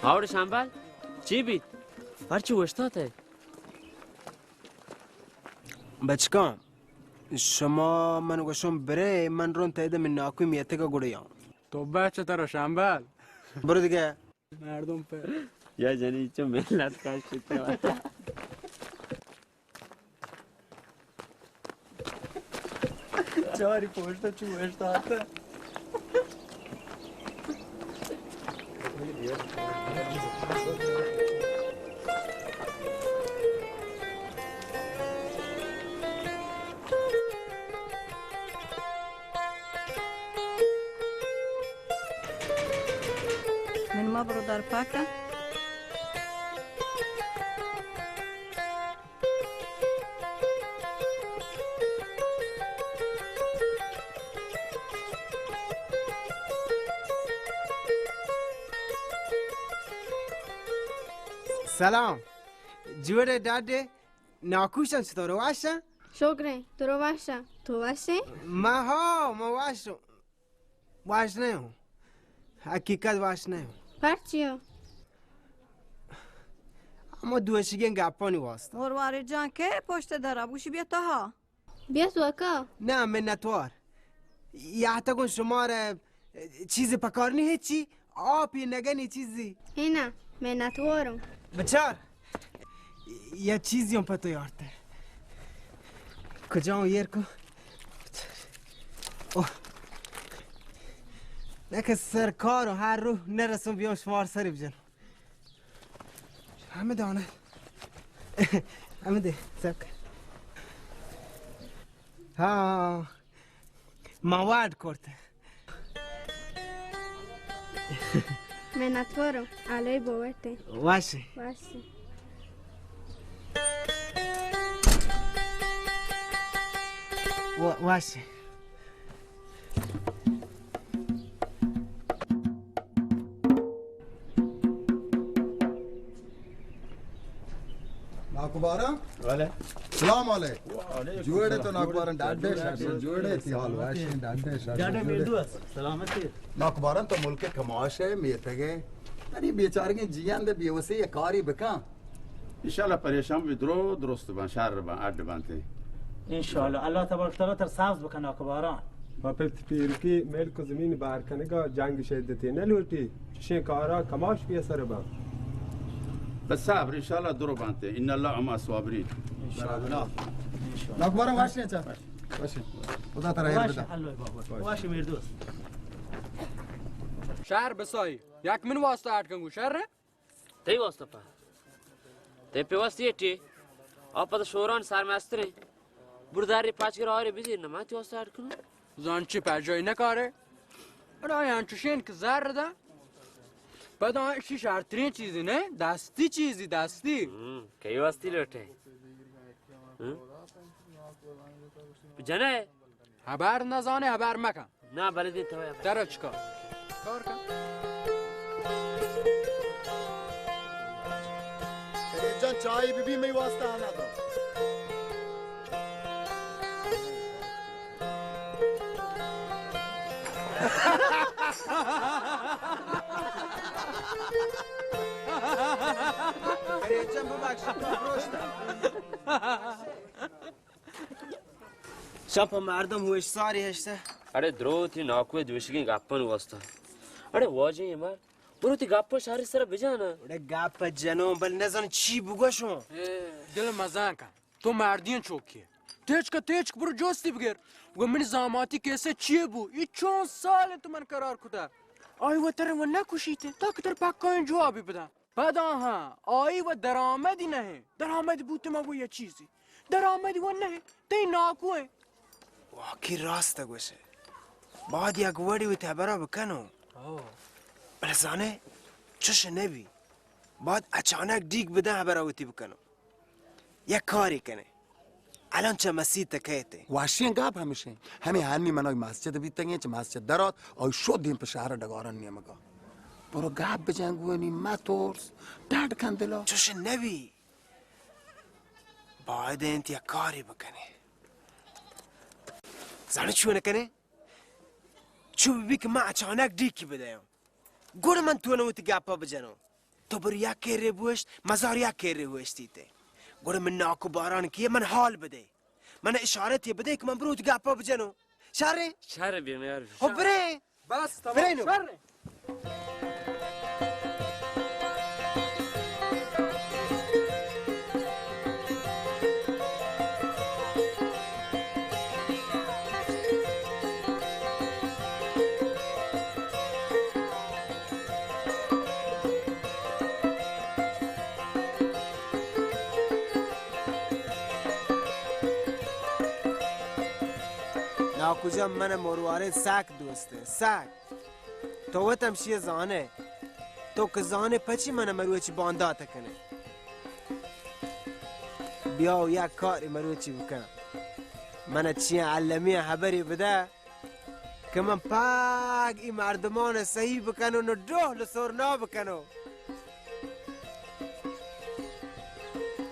آوڑ شامبال، چی بیت؟ پرچی اوشتات ئے؟ بچکاں، شما من گوشم برے، من رون تیدہ من ناکوی میتگا گڑیاں۔ تو بچ ترا شامبال۔ برو دیگہ۔ مردم پر۔ یا جنی چو ملت کشتے۔ چاری پوشتا چو اشتاتا۔ من ما برو در پاکا۔ سلام۔ جوڑے ڈاڈے، ناکوشن چطور واشن؟ شکریں، تو رو واشن، تو واشے؟ ما ہاں، ما واشن۔ واش نہ اوں۔ حقیقت واش نہ اوں۔ پرچیا؟ ہما دوشیگیں گپانی واسطہ۔ مرواری جان، کے پشت درا بوشی بیا تہا؟ بیا تو اکا۔ نہ، منتوار۔ یا تکن شمارا چیز پکار نی، ہچی؟ آپی نگنی چیزی؟ اے نہ، منتوارم۔ بچار۔ یا چیزی ہم پہ تو یارتہ۔ کجا اوں ایر کو؟ اوہ۔ نکہ سرکار و ہر روح نرسوں بیاں شمار سری بجن۔ ہمے دانے۔ ہمے دے، سب۔ ہاں۔ ما وارڈ کرت۔ منتوارم، الہی بوت۔ واشی۔ واشی۔ و-، واشی۔ ناکوباران؟ بلے۔ سلام علیک۔ وعلیکم جوڑے تو السلام۔ ناکوباران، ڈاڈے شر، جوڑے تی حال واشیں، ڈاڈے شر، ڈاڈے جوڑے۔ میردوست، سلامتی۔ ناکوباران تو ملک کماش ئے، میتگ ئے۔ ارے بیچارگیں جیئند بے وسی یک کاری بکن۔ انشاءاللہ پریشان بی درو درست بان، شر بان، اڈ بانتے۔ انشاءاللہ، اللہ تبارک و تعالی تر سبز بکن ناکوباران۔ ما پت پیرکی ملک و زمین بہر کنگا جنگ شدتی نہ لوٹی۔ چشیں کارا کماش پیسر باں۔ بس صبر، انشاءاللہ درو بانتے۔ ان اللہ مع الصابرین۔ انشاءاللہ۔ انشاءاللہ۔ ناکوباران واشیں چا؟ واشیں۔ خدا ترا ہیر بدا۔ اللہ بابا۔ واشیں میردوست۔ شر بسائی۔ یک من واسطہ اٹکن گو شر؟ تئی واسطہ پہ۔ تئی پہ واسطہ اٹی۔ آ پتہ شوران سرمستریں۔ برداری پچ گر آرے بزیر نہ، من تی واسطہ اڈ کنوں۔ زان چی پہ جای نہ کارے۔ اڑا یان چشین کہ زر دا۔ پدا ایشی شرترین چیزی نہ، دستی چیزی، دستی۔ ہم، کئی واسطی لوٹے؟ ہم؟ جنے؟ ہبر نزانے، ہبر مکن۔ نا، بلے دین تو۔ ترا چکا؟ کار کن۔ خدیجہ جان، چائے بی بی مئی واسطہ آنا تو۔ خدیجہ جان، ببخش، تو پروشتا۔ شپ مردم ہوش ساری ہشتہ۔ اڑے درو تی ناکوئے دوشگیں گپن واسطہ۔ اڑے واجہ یہ مر، برو تی گپن شہر سر بجانا۔ اڑے گپ جنوں بل نزن چی بگوشوں۔ دل مزان کن۔ تو مردین چوکی۔ تیچک تیچک برو جوستی بگر۔ گو من زاماتی کیسے چیے بو؟ ای چون سال تو من قرار کتا۔ آئی و تر و نکشیتے۔ تا کہ تر پکائیں جوابی بدن۔ پدا ہاں، آئی و درآمدی نہ ایں۔ درآمد بوت ما گو یہ چیزی۔ درآمد و نہ ایں۔ تئی ناکو ایں۔ واقعی راست گوشے۔ بعد یک وڑی وتی ہبرا بکنو۔ بلے زانے، چش نبی۔ بعد اچانک ڈیک بدن ہبرا وتی بکنو۔ یک کارے کنے۔ الان چہ مسیت کئیت۔ وشیں گپ ہمشیں۔ ہمے ہنی من آئی مسجد بیتگیں، چہ مسجد درات، آئی شو دیم پہ شہر ڈگاران نیمگا۔ برو گپ بجن گونی، مترس، ڈڈ کن دلا۔ چوش نبی۔ باید انت یک کارے بکنے۔ زانے چون کنے؟ چو بی کہ من اچانک ڈیکی بدیاں۔ گڑا من تو نہ وتی گپا بجنوں۔ تو برو یک کرے بوشت، مزار یک کرے بوشتیتے. گڑا من ناکو باران کیے، من حال بدے. من اشارتی بدے کہ من برو وتی گپا بجنو. شریں؟ شر بی میار. خب برے. بس، تمام. برے نو. شریں. ناکو جان، من مروارید سک دوست ایں، سک. تو وت ہم شی زانے. تو کہ زانے پچی من مروچی باندات کنے. بیا و یک کاری مروچی بکن. من چیاں المی حبری بده. کہ من پاگ ای مردمان صحیح بکنو، نو ڈوہل سرنا بکنو.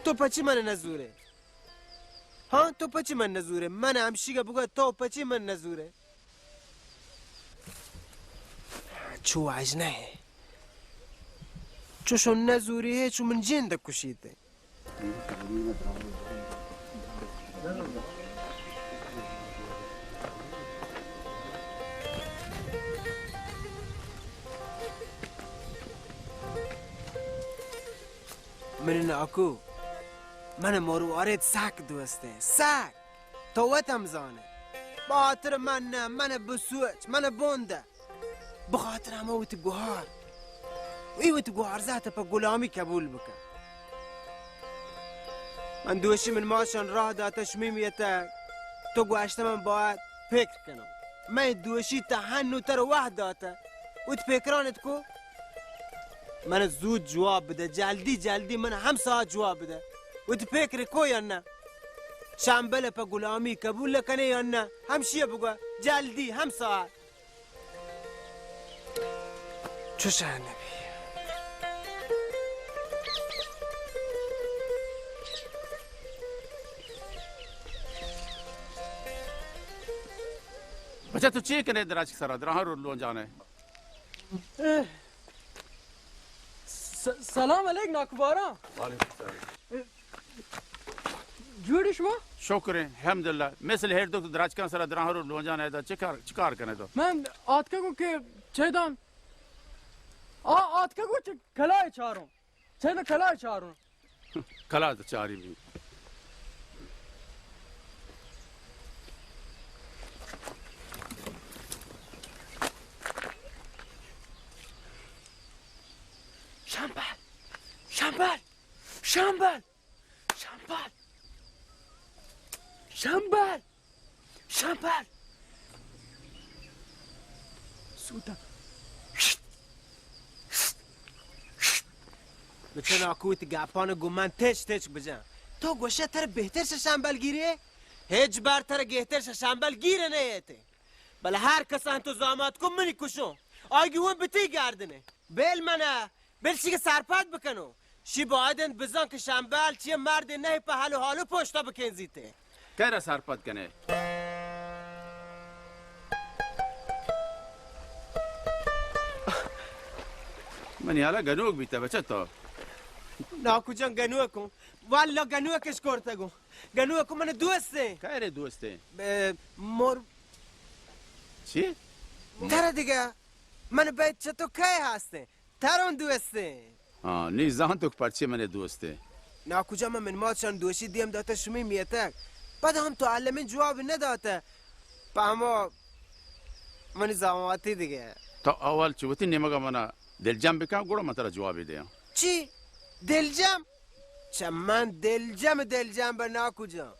تو پچی من نزورے؟ ہاں، تو پچی من نزورے؟ من ہمشیگا بگو، تو پچی من نزورے؟ چو واجنہ ہے. چوشو نزوری ہے، چو من جند کشیتے. من ناکو، من مروارید سک دوست ایں، سک. تو وت ہم زانے. بہاتر من نہ، من بسوچ، من بوندہ. بخاطر ہما وتی گوہار. ای وتی گوہار زات پہ غلامی قبول بکن. من دوشی من ماشان راہ داتا شمی میتگ. تو گوشتہ من باید فکر کنم. من دوشی تا ہنو تر وحد داتا. وتی فکرانت کو؟ من زود جواب بده، جلدی جلدی من ہم ساعت جواب بده. وتی فکر کو یا نہ؟ شمبل پہ غلامی قبول کنے یا نہ؟ ہمشی بگو، جلدی ہم ساعت. چوشا نبی. بچہ تو چی کنے دراج سرا، دراہ رو لون جانے؟ اے، س-، سلام علیک ناکو باران. وعلیکم السلام. جوڑ ئے شما؟ شکر ایں، الحمدللہ. مثل ہر دو تو دراجکان سرا دراہ رو لونجان ہے، دا چکار، چکار کنے تو؟ من آتکگوں کہ چیدان. آ، آتکگوں چہ کلائے چاروں. چیدان کلائے چاروں. کلا تو چاری بھی. شمبل! شمبل! شمبل! شمبل! شمبل! شمبل! سوتا. بچہ ناکو، وتی گپان گوں من تچ تچ بجن. تو گوشے ترا بہتر شہ شمبل گیرے؟ ہچ بر ترا گہتر شہ شمبل گیر نہ ایت. بلے ہر کسان تو زامات کو منی کشوں. آئی گون بتی گردنے. بیل منا، بیل شی کہ سرپد بکنو. شی باید انت بزان کہ شمبل چیہ مردے نہ پہ حل و حالو پشتا بکنزیتے. کئے را سرپد کنے؟ منی حالا گنوک بیتا بچہ تو. ناکو جان گنوکوں. واللہ گنوکش کرتگوں. گنوکوں من دوستیں. کئے رے دوستیں؟ اے، مور. چی؟ ترا دگہ من بیت چہ تو کئے ہستیں؟ ترون دوستیں. ہاں، نی زانتو کہ پرچے من دوستیں. ناکو جان، من، من مات شان دوشی دیم داتا شمی میتگ. پدا ہم تو علمیں جواب نداتا. پہ ہما منی زاماتی دگہ. تو اول چہ وتی نیمگا منا دلجم بکن، گڑا من ترا جوابی دیاں. چی؟ دلجم؟ چہ من دلجم، دلجم بہ ناکو جان.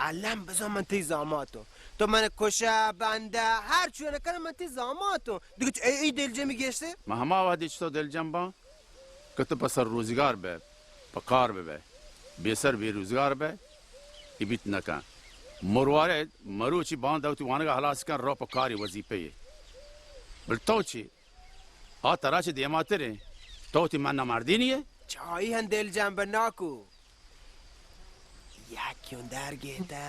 الم بزان من تئی زاماتوں. تو من کشا، بندہ، ہر چو نہ کن من تئی زاماتوں. دگہ چ-، اے، اے دلجمی گیشتے؟ من ہما وہدی چہ تو دلجم باں کہ تو پہ سر روزگار بئے، پہ کار ببئے، بے سر بے روزگار بئے، اے بیت نہ کن. مروارید مروچی باندا وتی وانگا ہلاس کن، رو پہ کاری وظیفہ‌ای. بل تو چی؟ آ ترا چہ دیماتریں. تو وتی من نامردینی ئے؟ چہ آئی ہم دلجم بہ ناکو. یکیوں در گیتہ،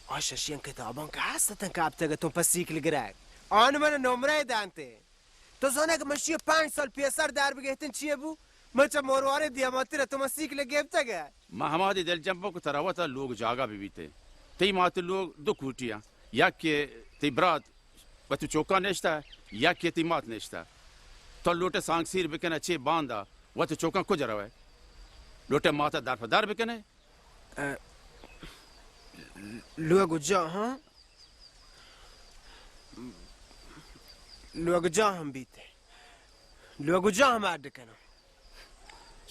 آ ششیاں کتاباں کہ ہست اتن کپتگ اتوں پہ سیکل گرگ. آن من نمرہ دانتے. تو زانے کہ من شی پنچ سال پیسر در بگیتن چیے بو؟ من چہ مروارے دیماتر ءَ تو من سیکل گپتگ ئے۔ من ہمادے دل جنباں کہ ترا وتا لوگ جاگہ بہ بیت۔ تئی مات لوگ دو کوٹی آں، یک کہ تئی برات وتی چوکاں نشتہ، یک کہ تئی مات نشتہ۔ تو لوٹے سانگ سیر بکنے چے باندا وتی چوکاں کجا روئے؟ لوٹے ماتا در پہ در بکنے؟ ءَ، لوگ جاہاں، لوگ جاہاں بیت۔ لوگ جاہ ہم اڈ کناں۔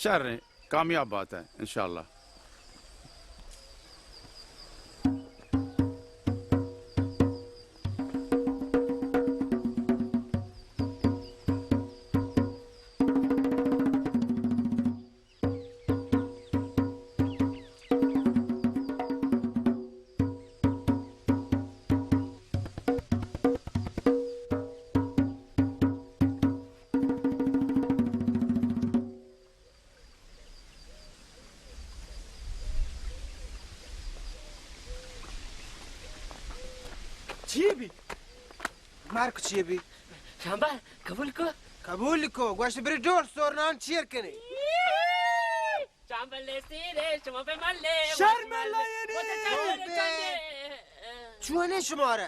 شر ایں، کامیاب بات ئے انشاءاللہ۔ چی بی؟ مرک چی بی؟ شامبل، قبول کو۔ قبول کو۔ گوشت بری ڈور سورنان چیر کنی۔ شامبل سیرے، شما بہ ملے۔ شرم لائنی۔ چونے شمارا۔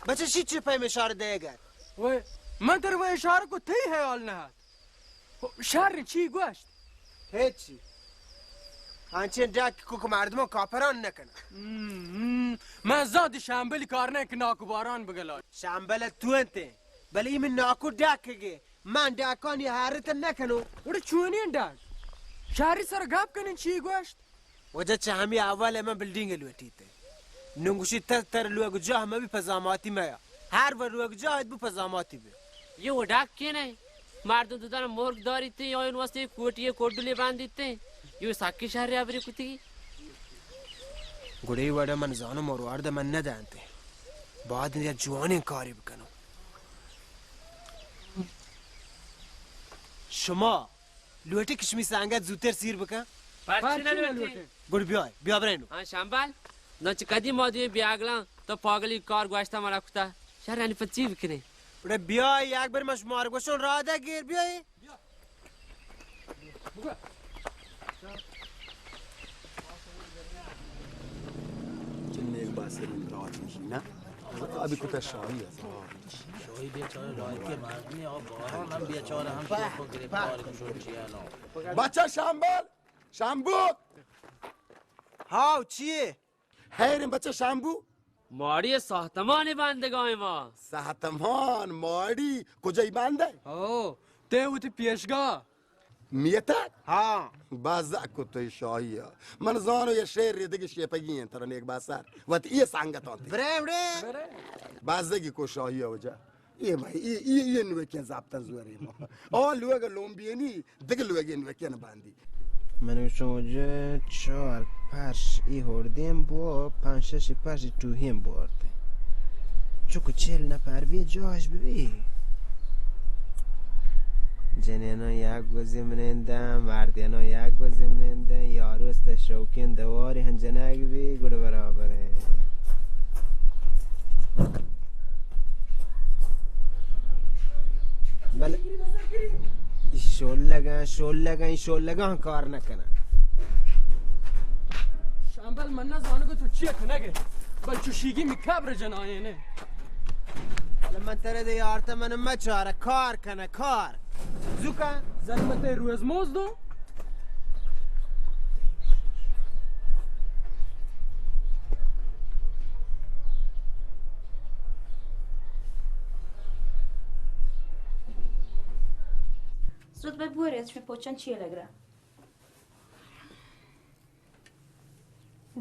بچہ شی چی پیم اشارہ دے گا؟ وے، من تر وہ اشارہ کو تئی خیال نہ۔ شر چی گوشت؟ ہچی۔ انچیں ڈاک کو کہ مردماں کاپران نہ کناں۔ ہم، ہم۔ من زانت شامبلی کار نہ کہ ناکو باران بگلا۔ شامبل تو انت، بلے من ناکو ڈاک گے۔ من ڈاکانی حارت نہ کنوں۔ اڑے چونیں ڈاک؟ شہری سر گپ کنیں چی گوشت؟ وجہ چہ ہمے اول ءَ من بلڈنگ لوٹیت۔ نوں گوشی تر تر لوگ جاہ مبی پہ زاماتی میا۔ ہر وڑ لوگ جاہ بو پہ زاماتی بی۔ یہ وہ ڈاک کے نہیں؟ مردم دو دانہ مرگ داریت، یا این واسطے کوٹی کوڈلے باندیت۔ یہ سکی شہر ابری کتی۔ گڑے وڑا من زانو مروارد من نہ دانتے۔ بعد یا جوانیں کاری بکنو۔ شما لوٹے کہ شمی سنگت زوتر سیر بکن؟ پرچی نہ لوٹی؟ گڑ بیائے، بیا برینو۔ ہاں شامبل، نہ چہ کدی ما دوی بیاگلاں، تو پاگلی کار گوشتا منا کتا۔ شر انی پہ چی بکنی؟ گڑ بیائے، یک بر ما شمار گوشن راہ دہ گیر بیائے۔ چہ نیک باسر من راج میشی، نہ؟ ابھی کتا شاہی ہے۔ شاہی بیچارہ لائق مردمی، آ باران ہم بیچارہ ہم شیخ و گرفتار کشو چیانو۔ بچہ شامبل، شامبو۔ ہاو، چیے؟ حیریں بچہ شامبو۔ ماڑی ساہتمانی بندگائیں ما۔ ساہتمان، ماڑی، کجائی بندے؟ او، تے وتی پیشگاہ۔ میتگ؟ ہاں۔ بازگ کو تئی شاہی ءَ۔ من زانو یہ شعر ردگی شیپگی ہیں ترا نیک باسر۔ وت یہ سنگت آنتی۔ برے اڑے۔ بازگی کو شاہی ءَ وجہ۔ یہ بھائی، یہ، یہ، یہ نوکیں ضابطہ زورے ما۔ آ لوگ لومبینی، دگہ لوگ نوکیں باندی۔ من گوشاں واجہ چار پرش ای ہوردیم بو، پنج شش پرش ای ٹوہیم بو آرتے۔ چکو چل نفر بی جاش بی۔ جنیناں یک گوزی منندن، مردیناں یک گوزی منندن، یاروست شوقین دواری ہن جنگ بی، گڑ برابر ہیں۔ بلے شولگاں، شولگاں، شولگاں کار نہ کناں۔ شامبل من نہ زانگ تو چی کنگ ئے، بل چوشیگی می قبر جنائینے۔ بلے من ترے دے یارتا من مچارہ کار کنہ کار۔ زوکا زلمتے روز موز دو۔ زود بہ بورے، چمی پوچن چیے لگرا۔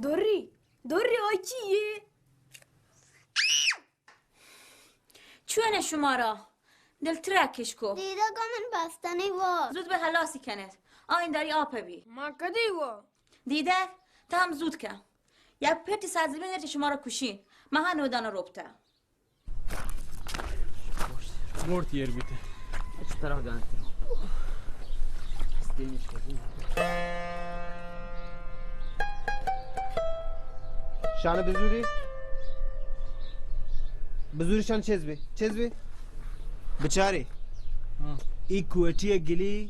دوری، دوری آئی چیے؟ چون شمارا دل ترکش کو؟ دیدگا من بستنی وا۔ زود بہ ہلاسی کنت۔ آئین داری آپ بی۔ ما کدی وا؟ دیدگ، تا ہم زود کن۔ یک پٹ سرزمین چہ شمارا کشین۔ مہا نودانا روپتا۔ مرت ایر بیتے۔ اچ طرح گانتے۔ شان بزوری۔ بزوری شان چیز بی۔ چیز بی۔ بچاری۔ ہاں۔ ای کوٹی گلی۔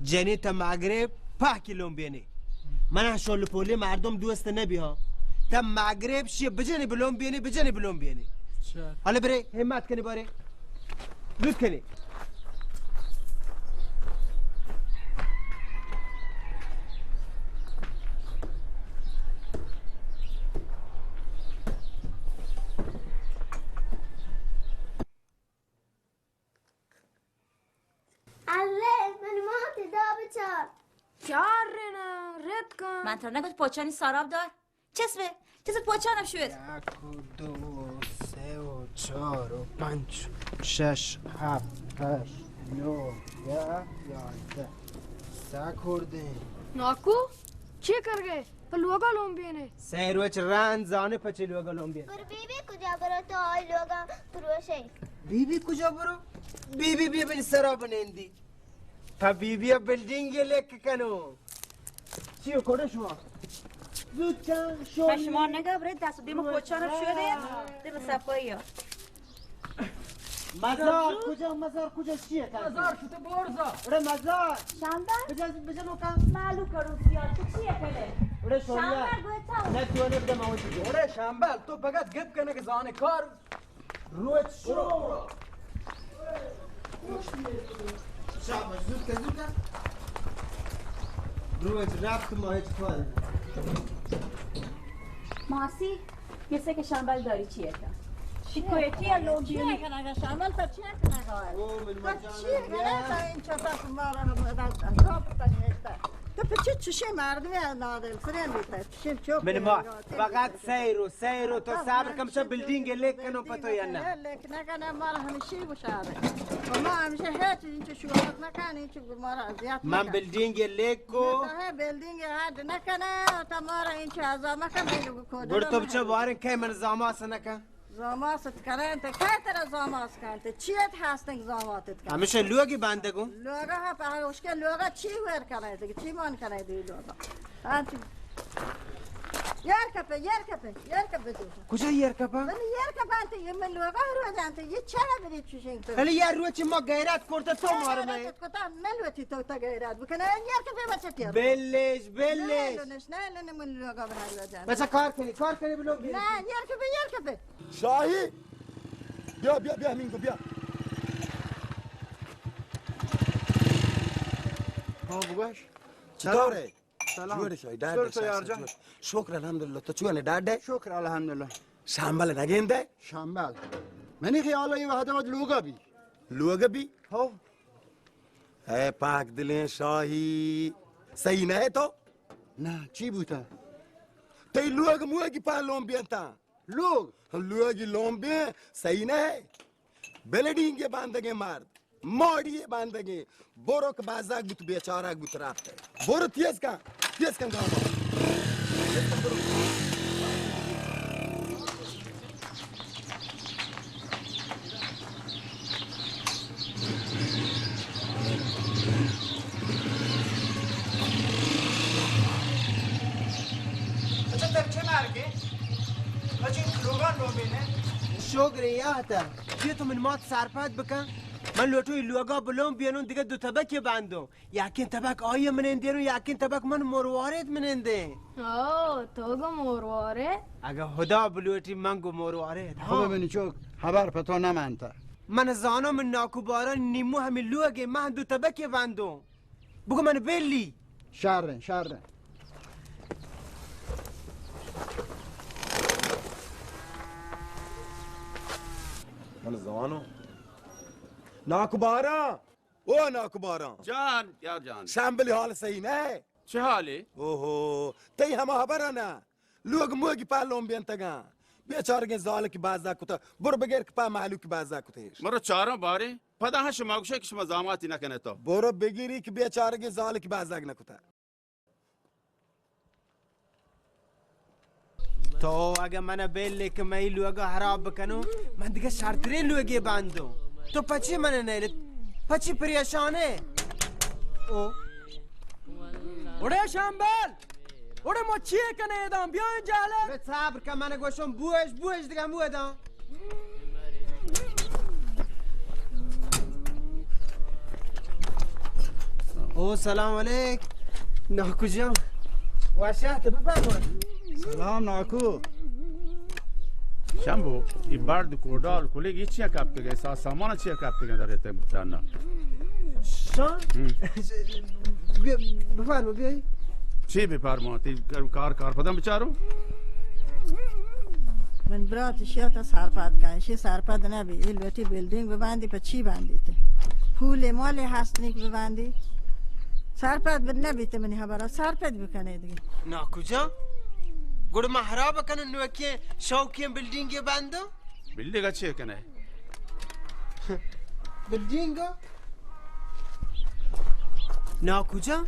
جنی تا مغرب پاکی لومبینی. من شل پولی مردم دوست نبی ها. تا مغرب شی بجنی بلومبینی، بجنی بلومبینی. اچھا. حالا برے ہمت کنی بارے. زود کنی. الله، من ما تی دا بچار. چار رینا، رد کن. من ترا نگفت پوچانی ساراب دار؟ چس به، چس به پوچانم شوید. یک و دو و سه و چار و پنج و شش، هفت، هشت، نو، ده، یازده. سه کردیم. ناکو، چی کر گئے؟ پہ لوگا لومبینے. سئے روچ رند زانے پچے لوگا لومبینے. پر بی بی کجا برو تو آئی لوگا پروشے؟ بی بی کجا برو؟ بی بی بی بنی سرا بنندی. پہ بی بی بلڈنگ لیک کنو. چیو کڑے شما؟ زود کن، شما. شما نگا برے دست دیمو پوچانا شو دے. دیمو صفائی. مزار کجا، مزار کجا، چیه کن؟ مزار شده برزا. اڑے مزار. شامبل؟ بجا، بجا نوکا. مالو کرو سیار، تو چیه کنه؟ اڑے شوریا. شامبل گوتا. نه تو نه بده ما وجود. اڑے شامبل، تو فقط گپ کنه که زانه کار. روچ شو. شاباش، زود کن، زود کن. روچ رفت ما هیچ کار. ماسی، یه سه که شامبل داری چیه کن؟ شکایتی یا لوبیا؟ چیه کن اگه شامبل تو چیه کن اگه؟ او، من تو مجال چیه کن؟ تو این چطور ما را هم عذاب بکنی؟ تو پچه چشه مردمی نادل فرین بیتا؟ چشه چوک من ما فقط سیر و سیر و تو صبر کم چه بلڈینگ لیک کنو پتو یا نه؟ لیک نکنه، ما را همیشه بشاره. و ما همیشه هیچ این چه شوهر نکنی، این چه ما را اذیت من نکن. بلڈینگ لیک کو. نه، تو هی بلڈینگ حد نکنه، تو ما را این چه عذاب مکن، بیلو کو. گڑ تو بچه بارن که من زاماس نکن. زاماست کنن، تے کئے ترا زاماس کنت؟ چیت ہستن زاماتت کنن؟ ہمیشہ لوگی بندگوں. لوگا ہا پہ اشکے لوگا چی ور کنن؟ تے چی مان کنن دی لوگا؟ ہاں چی؟ یار کپے، یار کپے، یار کپے تو. کجا یار کپا؟ من یار کپا تے یہ من لوگا رو جانتے، یہ چرا بری چوشیں تو؟ علی یار روچ ما غیرت کرتا تو مار میں. غیرت کتا من وتی تو تا غیرت بکنے، یار کپے بچے پیار. بلش، بلش. نہ، نہ، نہ، من لوگا بہر رو جانتے. بچا کار کنی، کار کنی بلو. نہ، یار کپے، یار کپے. شاہی، بیا، بیا، بیا، ہمینگو بیا. ہاں، بگوش. چطور ئے؟ سلام. جوڑ ئے شاہی، ڈاڈ ئے؟ شکر، شاہی، تیار جان. جوڑ. شکر الحمدللہ، تو چون ئے، ڈاڈ ئے؟ شکر الحمدللہ. شامبل نگندے؟ شامبل. منی خیال ءَ اے وہد ءَ لوگا بی. لوگا بی؟ ہو. اے پاک دلیں شاہی، صحیح نہ ئے تو؟ نہ، چی بوتا؟ تئی لوگ موگی پا لومبینتا. لوگ؟ لوگی لومبین، صحیح نہ ئے. بلڈینگے باندگیں مرد، ماڑی باندگیں، برو کہ بازاک بوت، بیچارگ بوت، رپت. برو تیز کن، تیز کن گاما. تیز کن برو. اچھا، تر چہ مارگے؟ اچھا، لوگان لوگے نے؟ شوگرے یا تا. یہ تو من مات سرپد بکن. من لوٹو لوگا بلوم بینون دیگه دو تبکے باندو. یکین تبک آئی منندین و یکین تبک من مرواریت منندین. او، تو گو مروارے؟ اگه خدا بلوٹی من گو مرواریت. خوبه منی چوک، خبر پہ تو نمانتا. من زانو من ناکو باران نیمو ہمی لوگے من دو تبکے باندو. بگو من بیلی. شریں، شریں. من زانو. ناکو باران. او ناکو باران. جان، یار جان. شامبلی حال صحیح نہ؟ چہ حالے؟ اوہو، تئی ہما خبر نہ. لوگ موگی پا لومبینتگاں. بیچارگیں زالکی بازا کتا. برو بگر کہ پا مہلوکی بازا کتش. مرو چاراں بارے. پدا ہاں شما گوشے کہ شما زاماتی نہ کنے تو. برو بگیری کہ بیچارگیں زالکی بازا نہ کتا. تو اگہ من بیلے کہ مئی لوگا خراب بکنو، من دیگہ شرتریں لوگے باندو. تو پچی من نیلت؟ پچی پریشانے؟ او. اڑے شامبل! اڑے ما چیے کنے اداں؟ بیاین جہلے. اڑے صبر کن، من گوشم بوش، بوش دیگہ مو اداں. او، سلام علیک۔ ناکو جان۔ وش آتئے، بفرمایید۔ سلام ناکو۔ شمبو، اے برد کوڈال کلگ اے چیا کپتگ ئے؟ ساز سامان چیا کپتگ ئے در اتم دانا؟ شان؟ ہم۔ بیا، بفرما، بیای۔ چی بفرما؟ تی کار، کار پدم بچارو؟ من برات شیا تا سرپد کن، شی سرپد نبی، اے لوٹی بلڈنگ ببندی، پہ چی بندی تے؟ پول مال ہست نیک ببندی؟ سرپد بد نبی تے منی خبرا سرپد بکنے دیگه۔ ناکو جان، گڑا ما خراب کنن نوکیں شوقیں بلڈنگے بندو؟ بلڈنگ چی کنے؟ بلڈنگ؟ ناکو جان،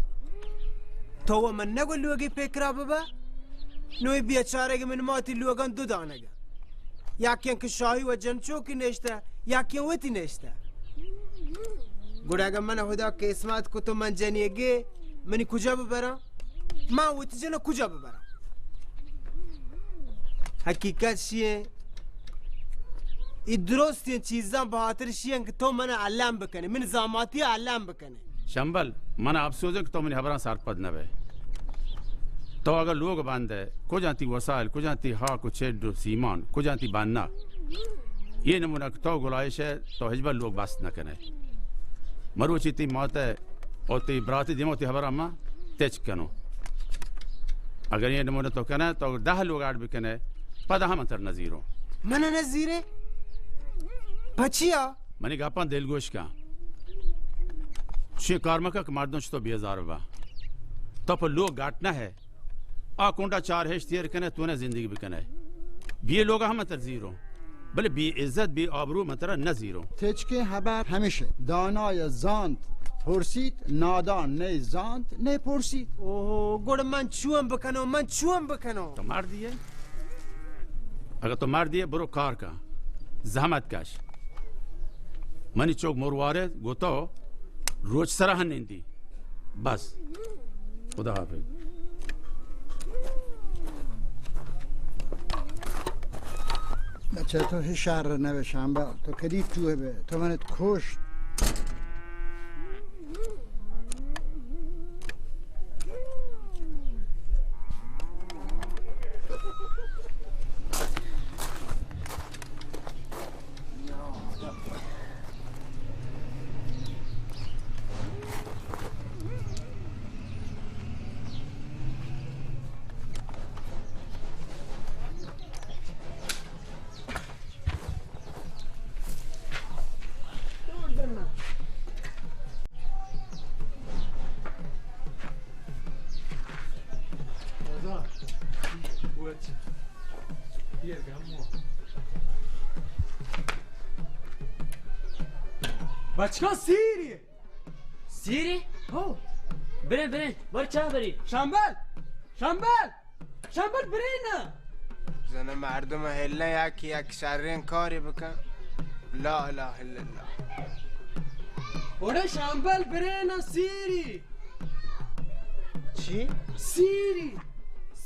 تو و من نگو لوگی پیکرا ببا؟ نوی بیچارگ من ماتی لوگان دو دانگا۔ یکیں کہ شاہی و جنچوکی نشتہ، یکیں وتی نشتہ۔ گڑا اگہ من خدا قسمت کتو من جنیگے، منی کجا ببراں؟ من وتی جنو کجا ببراں؟ حقیقت شیئے، ای درستیں چیزاں بہاتر شیئے کہ تو من الم بکنے، من زاماتی الم بکنے۔ شمبل، من افسوز کہ تو منی خبراں سرپد نہ بئے۔ تو اگاں لوگ بندئے، کجاں تی وسائل، کجاں تی خاک و چڈ و سیمان، کجاں تی بنا؟ اے نمونہ کہ تو گلائش ئے، تو ہچبر لوگ بست نہ کنئے۔ مروچی تی ماتئے او تی براتی دیما تی خبراں ما تچک کنوں۔ اگر اے نمونہ تو کنئے، تو دہ لوگ اڈ بکنئے، پدا ہم ترا نزیروں۔ من نزیرے؟ پچیا؟ منی گپاں دلگوش کن۔ چی کار مکن کہ مردم چہ تو بیزار بباں۔ تو پہ لوگ گٹ نہ ئے۔ آ کنڈا چار ہشت ایر کنئے، تو نہ زندگی بکنئے۔ بی لوگا ہم ترا زیروں۔ بلے بی عزت، بی آبرو من ترا نہ زیروں۔ تچکیں ہبر ہمیش انت، دانای زانت پرسیت، نادان نئے زانت نئے پرسیت۔ اوہو، گڑا من چون بکنوں، من چون بکنوں؟ تو مردی ئے؟ اگہ تو مردی ئے، برو کار کن، زحمت کش۔ منی چک مروارد گوں تو روچ سرا ہم نندی۔ بس۔ خدا حافظ۔ بچہ تو ہچ شر نہ بئے شمبل، تو کدی تو بئے، تو منت کشت۔ بچکا سیری۔ سیری؟ ہو۔ بریں، بریں، بر چاہ بری۔ شمبل! شمبل! شمبل بریں نا۔ زن مردم ہلن یا کہ یک شریں کاری بکن۔ لا الہ الا اللہ۔ اوڑے شمبل بریں نا سیری۔ چی؟ سیری۔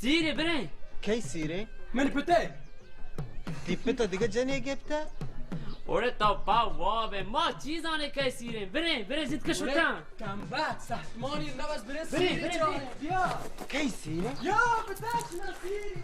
سیری بریں۔ کئی سیری؟ من پتے۔ تی پت ء دگہ جنے گپتہ؟ اوڑے تو پا واب ئے، ما چیزانے کئے سیریں۔ بریں، بریں، زیت کش اوڑے اتاں۔ کم بخت، سہتمانی نبز بریں، بریں، سیریں بریں، چاریں۔ بریں۔ بیا۔ کئی سیریں؟ بیا، بتاش نہ سیری۔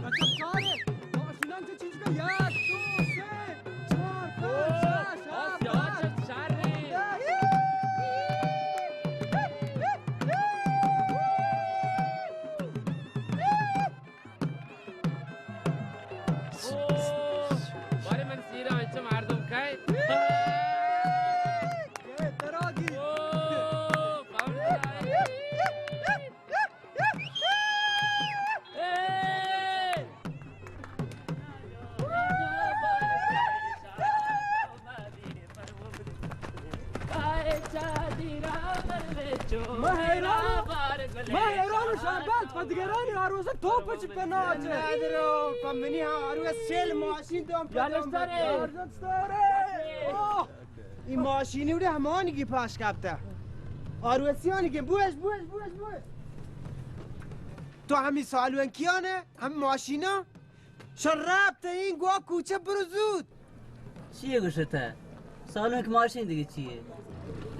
بچہ چارے، ماشینان چہ چنچکا یک، دو، سے، چار، پنچ، شش، ہفت، ہشت، نہ۔ او، بارے من سیرا انچو مردم کئے۔ اے، تراگی۔ او، باوڑ۔ ما حیران، ما حیران شمبل پدگرانی آروسا تو پچ پناچ۔ ندرو، پا منی آروس سیل ماشین دوم پدم۔ یالشترے۔ اوہ۔ ای ماشینی وڑے ہمانی کی پاش کپتا۔ آروسیانی کی بوش، بوش، بوش، بوش۔ تو ہمی سالونکیاں، ہمی ماشیناں، شان رابطہ این گوا کوچہ برو زود. چیے گوشتہ؟ سالونک ماشین دیگہ چیے؟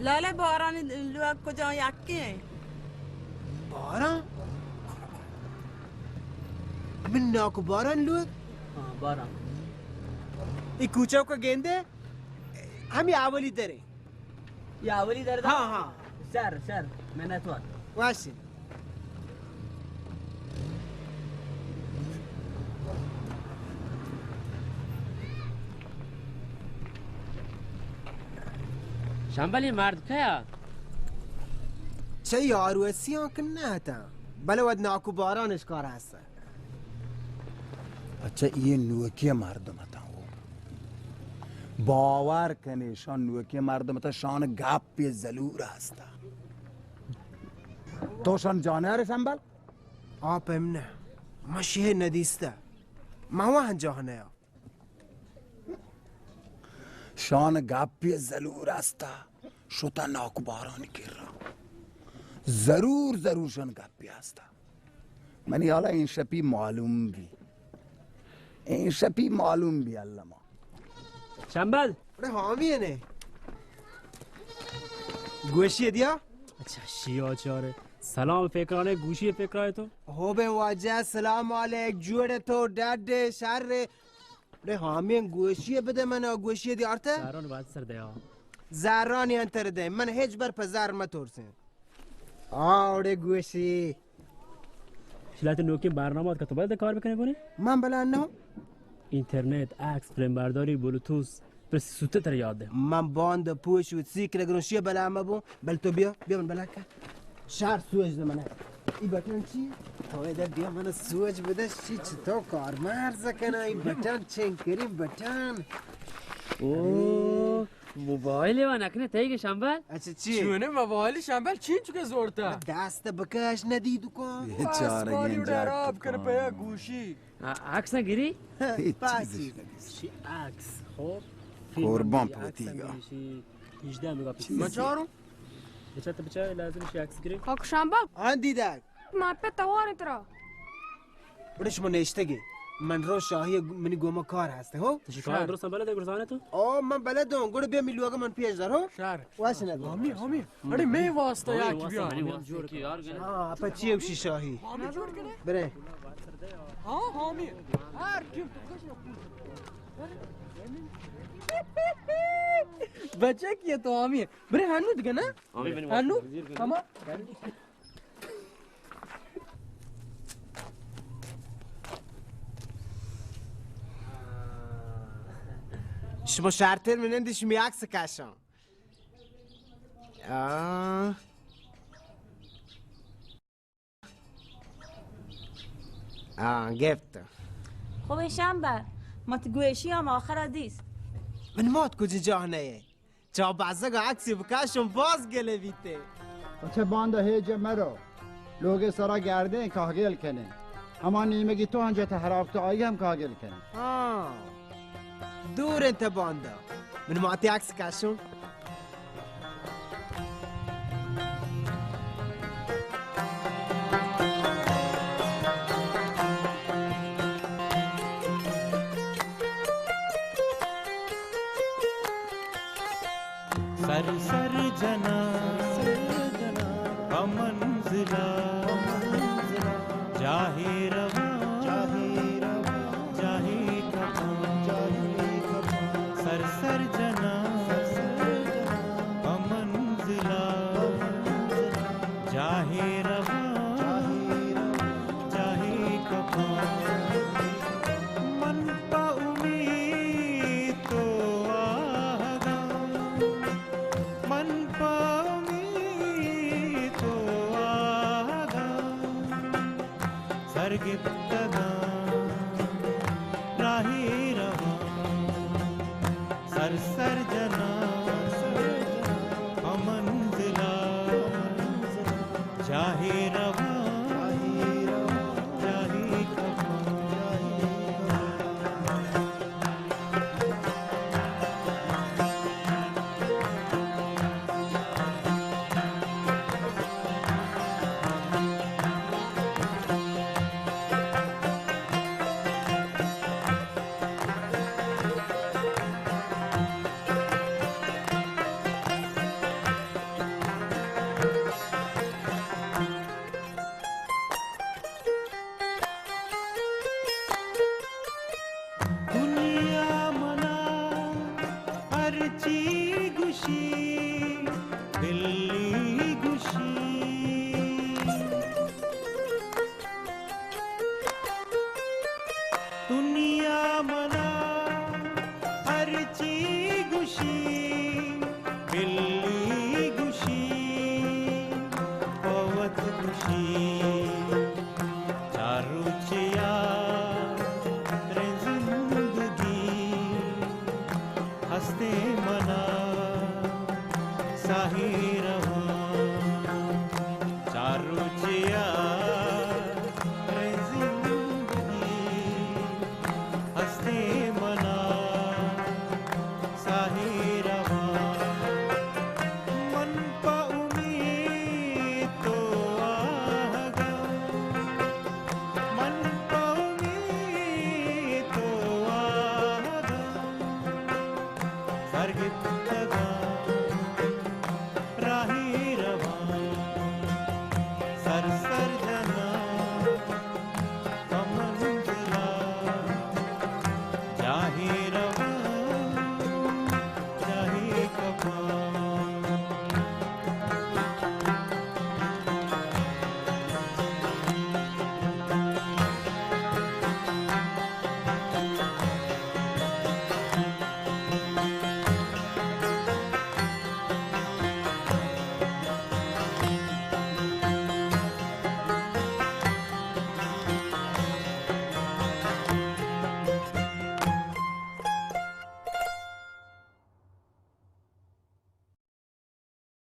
لالا باران لوگ کجا یکی ہیں؟ باران؟ من ناکو باران لوگ؟ ہاں، باران. ای کوچہ کو گندے؟ ہمی اولی درے. یا اولی در دا؟ ہاں، ہاں. شر، شر، منتوار. واشی. شمبل، یہ مرد کیا؟ چہ یاروسیاں کہ نہ اتاں، بلے وت ناکو باران اشکار ہستہ. اچھا، یہ نوکی مردم اتاں ہو. باور کنے، شان نوکی مردم اتاں، شان گپ زلور ہستہ. تو شان جانے آرے شمبل؟ آپ ہم نہ، من شے ندیستہ. من وہاں جانے آ. شان گپی زلور استا، شتا ناکو بارانی کرا. ضرور، ضرور شان گپی استا. منی حالا این شپی معلوم بی. این شپی معلوم بی، اللہ ما. شمبل. اڑے حامی نے. گوشی دیا؟ اچھا، شیا چارے. سلام فکرانے، گوشی فکرائے تو؟ ہو بے واجہ، سلام علیک، جوڑے تو، ڈڈے، شر. اڑے حامی گوشی بدے من، گوشی دی آرتے؟ زاران بعد سر دیا. زارانی انتر دے، من ہیچ بر پہ زار متورسیں. آ، اڑے گوشی. شلات نوکیں برنامہ ات کہ تو بلد کار بکنے بونے؟ من بلد نہ. اینترنت، عکس، فیلم برداری، بلوتوث، پس سوتے تر یاد ہے. من باند پوش و سیک لگروں شیے بلا مبو، بل تو بیا، بیا من بلا کن. شار سوج دے منا. ای بٹن چی؟ تو ادھر بیا من سوج بدش چی چتو کار مرز کنا ای بٹن چنکری بٹن. او، موبایل و نکنے تئی کہ شمبل؟ اچھا چی؟ چونے موبایل شمبل چین چکے زورتا؟ دست بکش ندی دکان. بیچارہ گنجا خراب کر پیا گوشی. عکس گری؟ پاسی. شی عکس، خب. قربان پوتیگا. ہیجدہ میگا پیکسل. من چاروں. بچا تو بچا لازم شی عکس گری. کاک شمبل. آن دیدک. من پہ توار ترا. بڑے شما نشتگے. من رو شاہی منی گوما کار ہستے ہو. شاہی درست بلد ہے گرزانے تو؟ او من بلد ہوں. گڑ بیا ملوگا من پیش دار ہو. شر. واش نہ. حامی، حامی. اڑے میں واسطہ یا کی بیا. ہاں، پچی اوشی شاہی. برے. ہاں، حامی. ہر ٹیم تو کچھ نہ. بچہ کیا تو حامی. برے ہنو دگہ نا؟ ہنو؟ ہما؟ شما شرتر منندی شمی عکس کشان. آه. آه، گفت. خوبه شمبل، ما تو گوشی هم آخر دیست. من مات کجا جا نه؟ چا بزگ عکسی بکشم باز گله بیته. بچه باندا هیجه مرو. لوگ سرا گردیں کاگل کنیں. ہما نیمگی تو انجا تہ ہرافت آئی ہم کاگل کنیں. ہاں. دور انت باندا. من ماتی عکس کشوں. سر سر جناں پہ منزلا، جاہے رواں، جاہے کپاں، سر سر جناں پہ منزلا، جاہے رواں، جاہے کپاں. من پہ امیت تو آہگاں، من پہ امیت تو آہگاں، سر گپتگاں راہی رواں، سر سر جناں پہ منزلا، جاہے رواں، جاہے کپاں. بلی گوشی، دنیا منا ہرچی گوشی، بلی گوشی، پہ وت گوشی، چار روچے یا تریں زندگی ہستیں منا ساہی رواں۔